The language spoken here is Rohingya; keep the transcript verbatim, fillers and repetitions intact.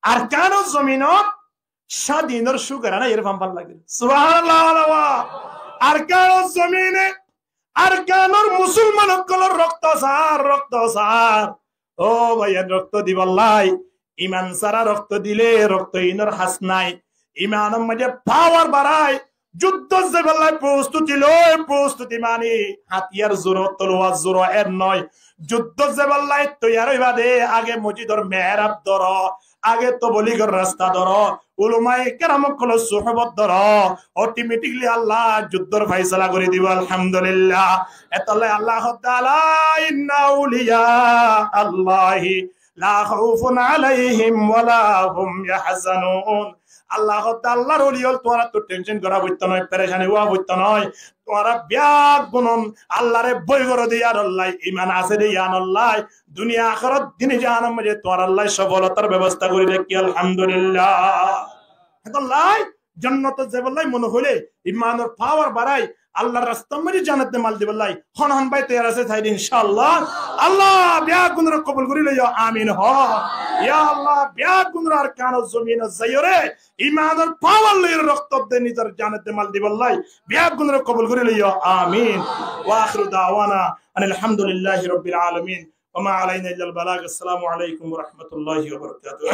Arkanor zominot sádinor cúkar aná iyóre fán fán lagé. Subhanallah, Allah. Arkanor zomine Arkanor musulman ókkolor rokto sar, rokto sar. Ó bái, en rokto dibálla, iman sára rokto dile rokto inor has nai. Imanor maze pawar barai. Juddot zaibálla prostuti loi, prostuti mani hatiyar zuro, toluwar zuro, en noi. Juddot zaibálla toiyar óiba de, age mosjidor mehrab dóro, age tobligor rasta dóro, ulamaye keram ókkolor suhbot dóro, automatically Allah juddor faisala gori dibo, alhamdulillah. Etolla Allah hoó de, "Ala inna awliya Allahi la khawfun alaihim wa la hum yahzanun." Allah hoó de, Allahr oli ókkol, tuáñrattú tension gora foitto noi, perecani ówa foitto noi. Tuáñra beggúne Allahre boi goró de yíanolla, iman asé de yíanolla, duniya ahérat dine jahanor maze tuáñralla sofolotar bebosta gori rakí, alhamdulillah. Etolla jonnotot zaibálla mone hoile imanor pawar barai, Allahr rastar maze janot de mal dibálla hon hon bái toiyar asé, sai de inshallah. Allah beggúnore kobul gori loiyo, amin hoó. Ya Allah, beggúnore Arkanor zominot zaiyóre imanor pawar loi rokto de nizor janot de mal dibálla beggúnore kobul gori loiyo, amin. Wa akhiru da'wana anil hamdulillahi rabbil alamin. Wa ma alaina illal balag. Assalamu alaikum wa rahmatullahi wa barakatuh.